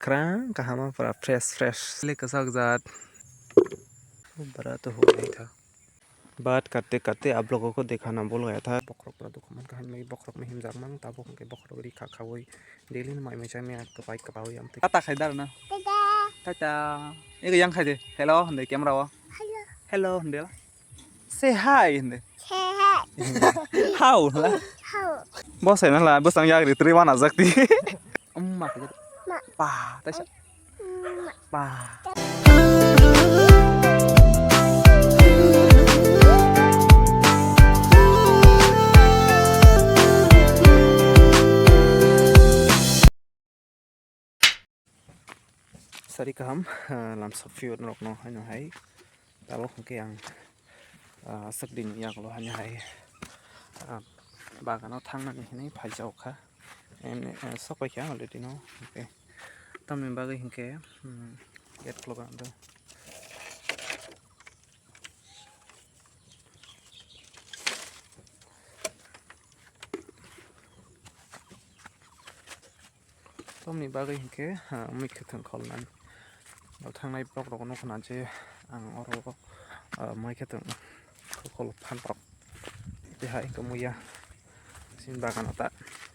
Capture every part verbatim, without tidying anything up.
Kwrang kaham pura fresh fresh. Le kwchak jat. Bara to ho naitha. Bat katte katte ablok ko dekha na bolo ya tha. Bokhorok pura dukhu man kaham mai bokhorok mihim jak mang tabuk hwnkhe bokhorok ri kha khaui. Daily no mai mai chami ak kwpai kwpai am twi. Tata khai dar na. Tata. Tata. Ega yang khai de. Hello hande camera o. Hello. Hello hande. Say hi hande. Say hi. How la. How. Bo sai na la bo sang yagri tri wana jak ti. Umma khai. Ma. Pa. Tasa. Ba. Sari kaham, ah, lamsa view rokno haino hai. Tabuk hwnkhe ang, ah, aswk din yagulo haino hai, ah, bagano thangnani hinwi phaijak kha. Emni, ah, sok paikha already no. Okay. Tamni bagwi hinkhe, hmm, gate khulok ang do. Tamni bagwi hinkhe, ah, mui khwthwng kholnani. Bo thangnai borok rokno nukha na je ang oro, ah, mui khwthwng khol phan rok. Tei hai hinkhe muya sini bagano ta.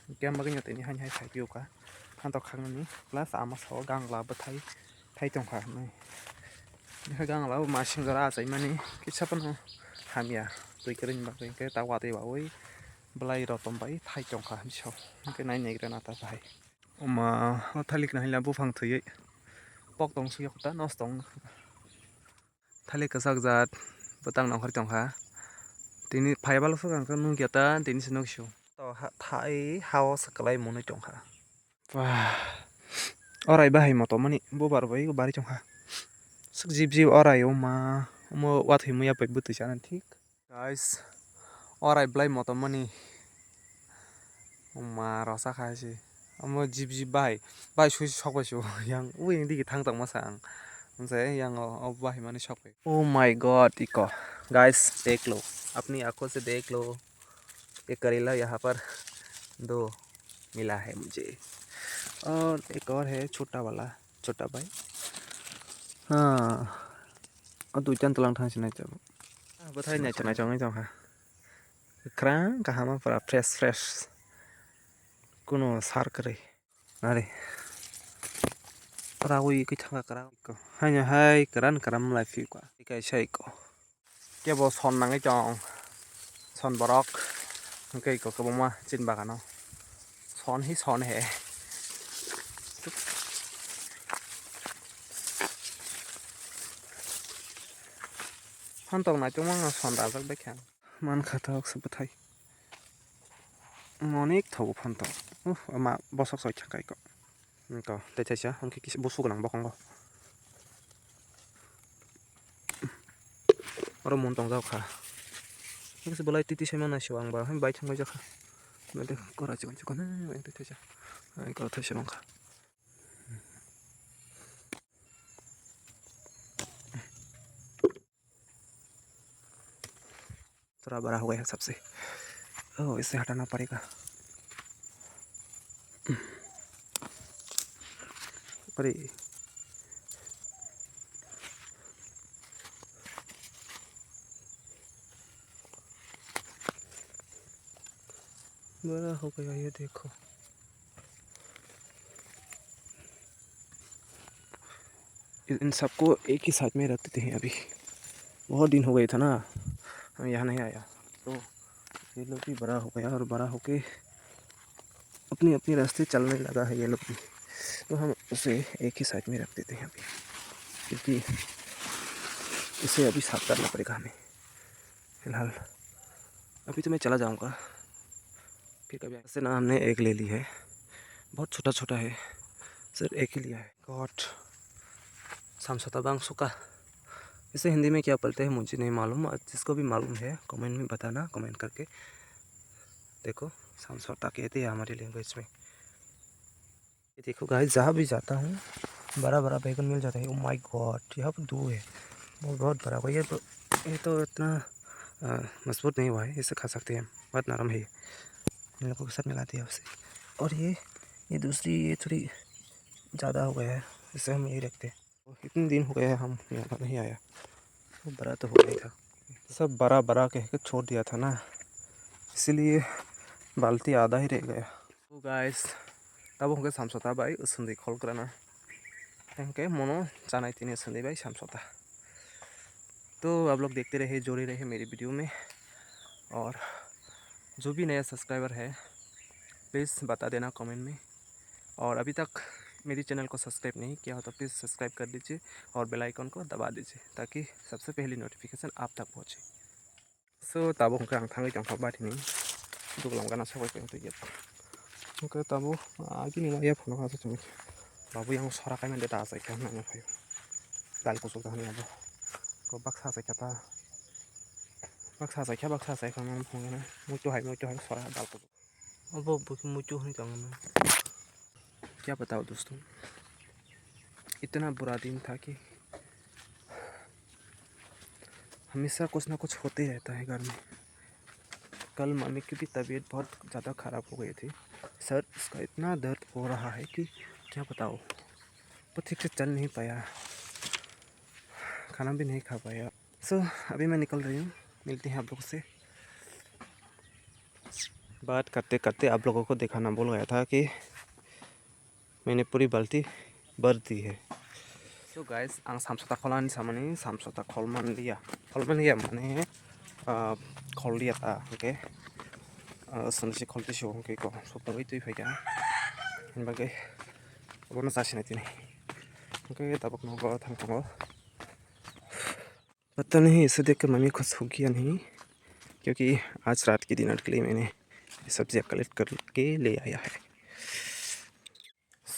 Hinkhe ang bagwi tini haini hai phai phiyokha. Phantok khaknani plus ama sao gangla bwthai thai tongkha hinwi. Hinkhe gangla bo masing jora achaimani kisa phano hamya. Twi kwrwini bagwi hinkhe ta watwi wawi bwlai rotom bai thai tongkha hinwi sao. Hinkhe nai naigra na ta bahai. Oma o thalik na hila buphang thwiwi pok tong suyok ta nosto wng. Thalik kwchak jat bwtang nongkhor tongkha. Tini phaiba losok ang khe nukya ta tini se nuksu. To ha-, thai ha o swkwlai mwnwi tongkha. Wah. Orai bahai motomani bubar bai bari tongkha. Swk jib jib orai o ma. Omo watwi muya pai bwtwi sana thik. Guys, orai belai motom mani. Oma rosa khai se. Omo jib jib bai. Bai sui sok bai su. Yang ui digi thang tong masa ang. Ang se yang o, o bai mani sok bai. Oh my God, iko. Guys, dekh lo. Apni aankhon se dekh lo. Ye karela yahan par do mila hai mujhe. Aur ek aur hai chota wala. Chota bhai. Ha. O duitan tlang thang sinai chabo. Bwthai nai chonai chonai tongkha. Kwrang kaham pura fresh fresh. Kuno sar kwrwi. Nari. Rawi kwi thangkha kwrang. Haino hai kwran kwran mlai phi kwa. Kaisa iko. Kebo son nangwi tong. Son borok. Hwnkhe iko kwbangma chini bagano. Son hi son he. Phantok naitok mang son rajak bai kha. Man kha thok se bwthai. Onek thogo phantok. Uh, ama bosok soi kha kaiko. Eko, tei thaisa, hwnkhe kisa busu gwnang bokongo. Oro mun tongjak kha. Hwnkhe se belai titi saimano naisio ang ba, hwn bai thangbai jak kha. Nade kora chikon chikon, hwn tei thaisa. Eko thaisa mangkha. थोड़ा बड़ा हो गया सबसे। ओह, इससे हटाना पड़ेगा। अरे। बड़ा हो गया, ये देखो। इन, इन सबको एक ही साइड में रख देते हैं अभी। बहुत दिन हो गए था ना, हम यहाँ नहीं आया। तो ये लोग भी बड़ा हो गया और बड़ा होके अपने अपने रास्ते चलने लगा है ये लोग भी। तो हम उसे एक ही साइड में रख देते हैं अभी, क्योंकि इसे अभी साफ करना पड़ेगा हमें। फिलहाल अभी तो मैं चला जाऊँगा, फिर कभी। ऐसे ना हमने एक ले ली है, बहुत छोटा छोटा है, सिर्फ एक ही लिया है। God, samsota bang suka। इसे हिंदी में क्या बोलते हैं मुझे नहीं मालूम, और जिसको भी मालूम है कमेंट में बताना, कमेंट करके। देखो, samsota कहते हैं हमारी लैंग्वेज में। ये देखो गाइस, जहाँ भी जाता हूँ बड़ा बड़ा बैगन मिल जाता है। ओ माय गॉड, यहाँ पर दो है, बहुत बहुत बड़ा। ये तो, ये तो इतना, अ, मजबूत नहीं हुआ है, इसे खा सकते हैं हम, बहुत नरम है ये। इन लोगों के साथ मिलाते हैं उसे। और ये, ये दूसरी, ये थोड़ी ज़्यादा हो गया है, इसे हम यही रखते हैं। इतने दिन हो गया है, हम यहाँ पर नहीं आया, तो बड़ा तो हो गया था, सब बड़ा बड़ा कह के छोड़ दिया था ना, इसीलिए बाल्टी आधा ही रह गया। तो गाइस, तब हमके समझौता भाई उस संदी खोल करना, हमके मोनो चानाई तीन संदी भाई समझौता। तो आप लोग देखते रहे, जुड़े रहे मेरी वीडियो में। और जो भी नया सब्सक्राइबर है, प्लीज़ बता देना कमेंट में। और अभी तक मेरी चैनल को सब्सक्राइब नहीं किया हो तो प्लीज़ सब्सक्राइब कर दीजिए और बेल आइकन को दबा दीजिए, ताकि सबसे पहले नोटिफिकेशन आप तक पहुँचे। So, tabuk hwnkhe ang thangwi tongkha batini duglam gana sogwi tongtwi ya. Hwnkhe tabuk agini wngya phano aswk chwng babu yang sora kaimani da achai kha hwnwi phaio. Dal kuchuk da hwnwi abo. Ko baksa achai kha ta. Baksa achai kha, baksa achai kha, mang phunukgana. Muitu hai, muitu hai, sora dal kuchuk. Abo bo khe muitu hwnwi tongo na. क्या बताओ दोस्तों, इतना बुरा दिन था कि हमेशा कुछ ना कुछ होते रहता है घर में। कल मम्मी की भी तबीयत बहुत ज़्यादा ख़राब हो गई थी। सर उसका इतना दर्द हो रहा है कि क्या बताओ, वो ठीक से चल नहीं पाया, खाना भी नहीं खा पाया। So, अभी मैं निकल रही हूँ, मिलते हैं आप लोगों से। बात करते करते आप लोगों को दिखाना भूल गया था कि मैंने पूरी बाल्टी भर दी है। So guys, ang samsota kholani samani, samsota kholmanliya, kholmanliya mane, ah, kholliya ta, okay? Ah, samsi kholti so, okay, ko, so tongwi twi phaikha. Hini bagwi abono chasinai tini. Okay, tabuk nogo thang tongo. पता नहीं इसे देख के मम्मी खुश होगी या नहीं, क्योंकि आज रात के डिनर के लिए मैंने ये सब्जियाँ कलेक्ट करके ले आया है।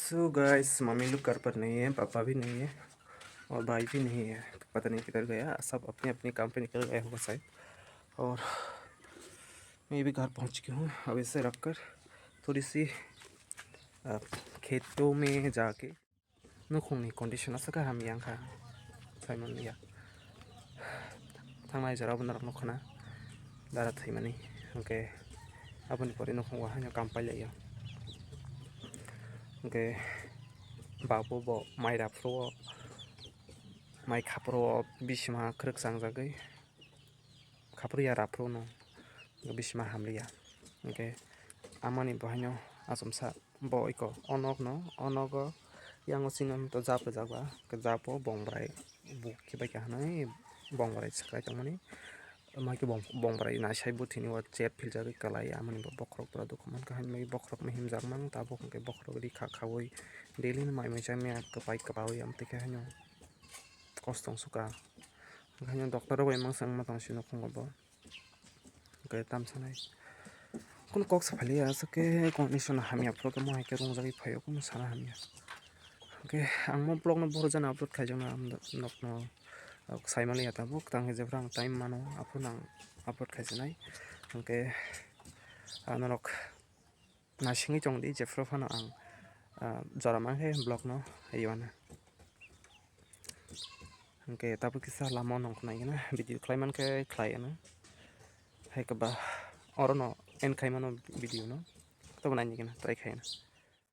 So गाइस, मम्मी लोग घर पर नहीं है, पापा भी नहीं है और भाई भी नहीं है, तो पता नहीं किधर गया, सब अपने अपने काम पे निकल गए होगा शायद। और मैं भी घर पहुंच चुकी हूँ। अब इसे रख कर थोड़ी सी, अ, खेतों में जाके Nukhungni condition aswk khe hamya wngkha, saimanya. Thangnai jora bo norok nukha na dara thwimani, hwnkhe aboni pore nukhungo haino kam pailaiya. Hwnkhe babu bo mai raphuru o, mai khaphuru o bisima kwrwk changjagwi. Khaphuru ya raphuru no bisima hamliya. Hwnkhe amani bo haino achomsa bo iko onok no, onogo yango chini to jap rijak ba, hwnkhe japo bong bwrai bu khibai kha hwnwi bong bwrai swkhlai tongmani. Omo hai khe bong, bong bwrai naisai buthini o chep philjagwi kwlai, amoni bo bokhorok pura dukhu mankha, hwnwi bokhorok no himjak man tabuk, hwnkhe bokhorok ri kha khaui daily no mai muicha miya kwpai kwbaui amtwi khe haino kosto wng sukha. Hwnkhe haino doctor rok bai mangsa wngma tong sino khungo bo. Hwnkhe tamsanai. Kunu kok sa phaliya, aswk khe condition hamya, phuru khe mo hai khe rungjagwi phaio, kunu sana hamya. Hwnkhe ang mo vlog no bohrok jani upload khaijakna, ang nokno, uh, saimaliya tabuk, tang khe jephru ang time mano, aphuru no ang upload khaijaknai. Hwnkhe, ah, norok naisingwi tongdi, jephru phano ang, ah, jora mankhe vlog no haywana. Hwnkhe tabuk kisa lama o nongkhornai gana video khlai mankhe khlai ano. Hai khe ba oro no end khai mano video no. Tabuk naini gana try khai ano.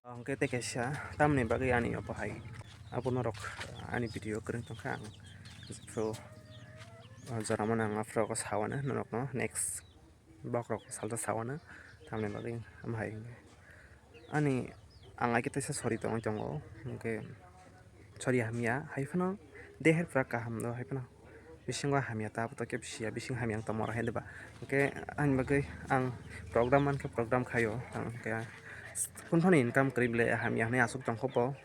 Hwnkhe tei kaisa tamni bagwi ani obo hai abo norok ani video kwrwng tongkha ang jephru, ah, jora mano ang aphuru sawana norokno next. Bokhorok salsa sawana, tamni bagwi omo hai hwnkhe. Ani ang ai khe teisa sori tongwi tongo, hwnkhe sori hamya, hai phano deher pura kaham do, hai phano bisingo hamya ta, abo to kebo siya, bising hamya wng tongma rok hai diba. Hwnkhe ani bagwi ang program mankhe program khaio, hwnkhe kunu phano income kwrwi ble hamya hwnwi aswk tongkho bo,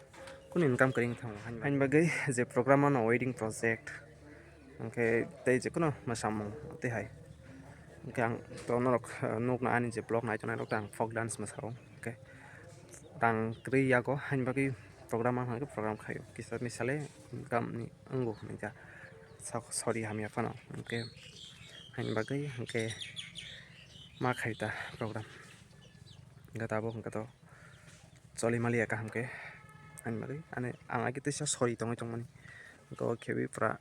kunu income kwrwi wng thango. Haini bagwi je program ano wedding project, hwnkhe tei je kunu mwsamung tei hai. Hwnkhe ang to norok, eh, nukna ani je vlog nai tongnai rok ang folk dance mwsao. Hwnkhe rang kwrwi yago, haini bagwi program ang hai khe program khaio. Kisa misa le income ni wngo hwnwi kha. Sak sori hamya phano. Hwnkhe haini bagwi hwnkhe ma khai ta program. Hwnkhe tabuk hwnkhe to choli maliya kaham khe. Haini bagwi ani ang ai khe teisa sori tongwi tongmani. Hwnkhe o khebi pura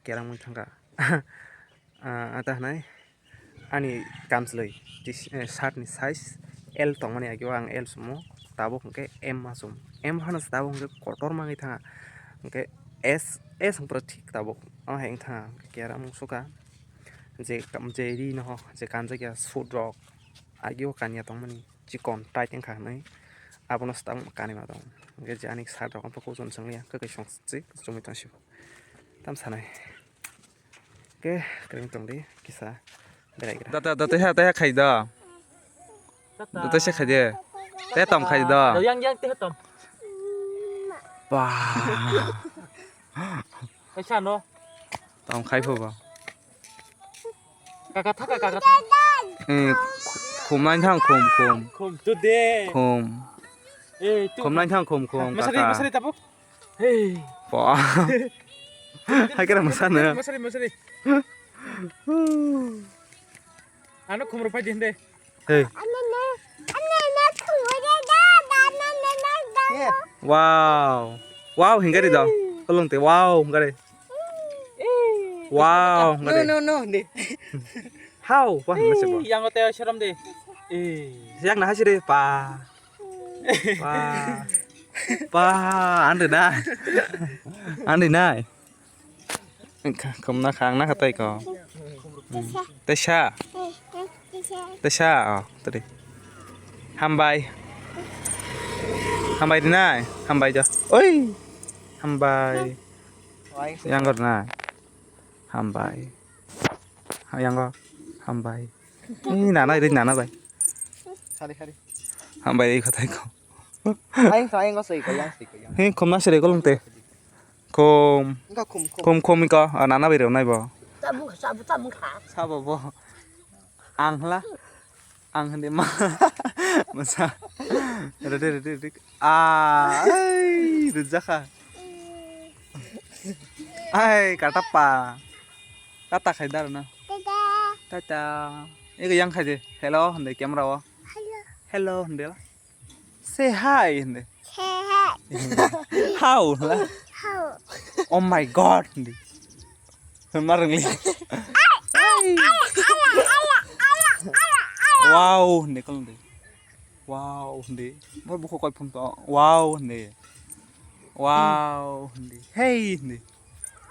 kerang wng thangkha. Ah, ata hwnai ani kamchwlwi tis-, eh, shirt ni size L tongmani, agio ang L sumo, tabuk hwnkhe M ma sum. M phano se tabuk hwnkhe kotor mangwi thanga. Hwnkhe S, S hwnkhe thik tabuk. O hai wng thanga. Hwnkhe keramung sukha. Je, je ri no, je kanjakya suit rok. Agio kanya tongmani. Chikon tight wngkha hwnwi. Abono se tabuk kanwi ma tongo. Hwnkhe je ani shirt rok wngkha kuchuk chwng liya. Kwkhwrang song chik chumui tong sio. Tam sanai. Ke, kring tong di, kisa berai gra. Data, data ha, taya khai da. Data se khai de. Taya tom khai da. Yang, yang, teh tom. Wah. Kaisa no. Tom khai pho ba. Kaka thaka, kaka thaka. Eh, khum nai thang khum, khum. Khum tu de. Khum. Eh, tu. Khum nai thang khum, khum, masari, kaka. Masari tapo. Hei. Wah. Hai kira masana. Masari, masari. Ano khumro pai din de. Hei. Wow. Wow, hingari da. Kolong te wow, hingari. Wow, hingari. No, no, no, de. How? Wah, masih. Yang te seram de. Eh. Yang nah sih de pa. Pa. Pa, ande nai. Ande nai. Khum na khang na khatai ko. Tesa. Tesa, oh, tadi. Hambai. Hambai dinai. Hambai jo. Oi. Hambai. Yang gor nai. Hambai. Yang gor. Hambai. Ih, nana, iri nana bai. Khari, khari. Hambai ri khatai ko. Ayang sa, ayang sa, iko, yang sa, iko, yang. He, khum na sere kolong te. Khum. Engka khum, khum. Khum, khum iko, ah, nana bai rw nai bo. Tabuk, tabuk, tabuk kha. Sabo bo. Ang hla. Ang hindi ma. Masa. Rede, rede, rede. Ah, ai, rujak kha. Ai, katapa. Tata khai dar na. Tata. Tata. Ego yang khai de. Hello, hindi camera o. Hello. Hello, hindi la. Say hi, hindi. Say hi. How, la. How. Oh my God, hindi. Hwnma rwngli. Wow, hindi, kolong de. Wow, hindi. Bo bukhuk koi phum to. Wow, hindi. Wow, hindi. Hey, hindi.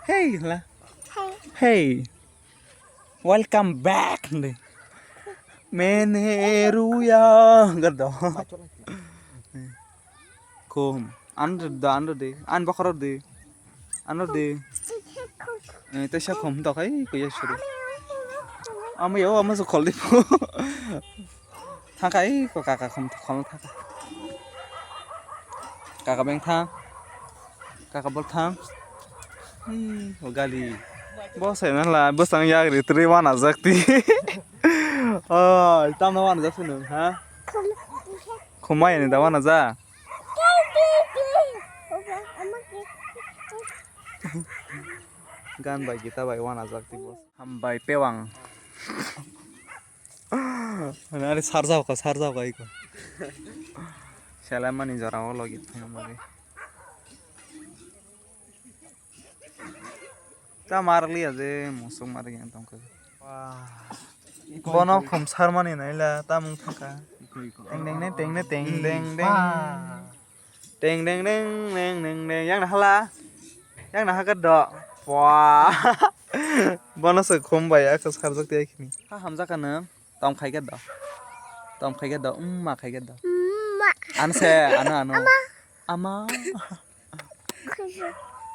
Hey, la. Hey. Hey. Welcome back, hindi. Meneruya. Gardo. Kum. Ando da, ando de. An bakaro de. Ano de. Eh, tesa khum to khai, kuya suru. Amo yo, amo so khol di. Thang khai, ko kaka khum to khol thang. Kaka beng thang. Kaka bol thang. Hmm, o gali. Bo sai na la, bo sang yag ri tri wana jak ti. Oh, tam na wana jak sunu, ha? Khumai ni da wana ja. Gan bai gita bai wana jak ti bo. Hambai pewang. Mane ari sarjao ka, sarjao ka iko. Selamani jora o logi thangmani. Ta marliya je musuk marliya tongkhe. Wah. Bono khum sarmani naila tamung thangkha. Iko, iko. Teng deng deng, teng deng deng, teng deng deng. Wah. Teng deng deng deng deng deng. Yang na hala. Yang na hakat do. Wah. Bono se khum bai akha sarjak tei khini. Ha hamjak ka nang. Tom khai ke do. Tom khai ke do. Umma khai ke do. Umma. Anse, ano, ano. Ama. Ama.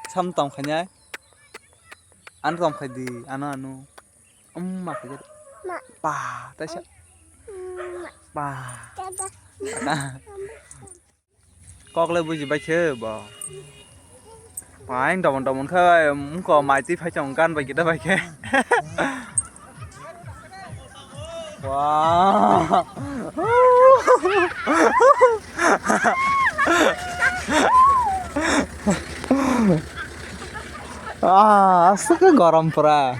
Sam tom khanyai. Ano tom khai di, ano ano. Umma khai. Ma. Pa, taisa. Umma. Pa. Dada. Kok le buji bai khe bo. Pain domon domon khe mungko mai twi phai chong gan bai gita bai khe. Wah. Ah, aswk khe gorom pura.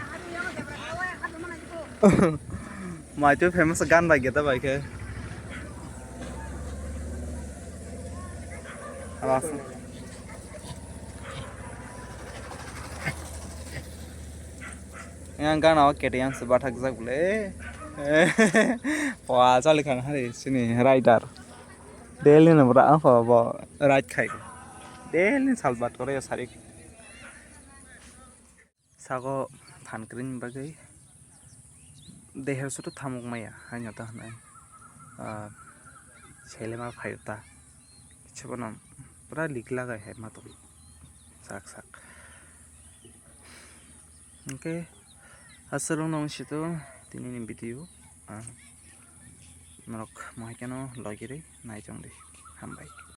Mai twi famous gan bai gita bai khe. Aswk. Yang gana o K T M se bathak jak bole. Wa chali khang hari sini rider. Daily no bra ang kho bo ride khai. Daily salbat kore ya sari. Sago phan kring bagwi deher soto thamuk maya haino ta hwnai. Ah, selema phayo ta. Chebono pura lik lagai hai mato. Sak sak. Hwnkhe aswk nong sito tini ni video. Ah, norok mohai keno logirwi nai tong di. Hambai.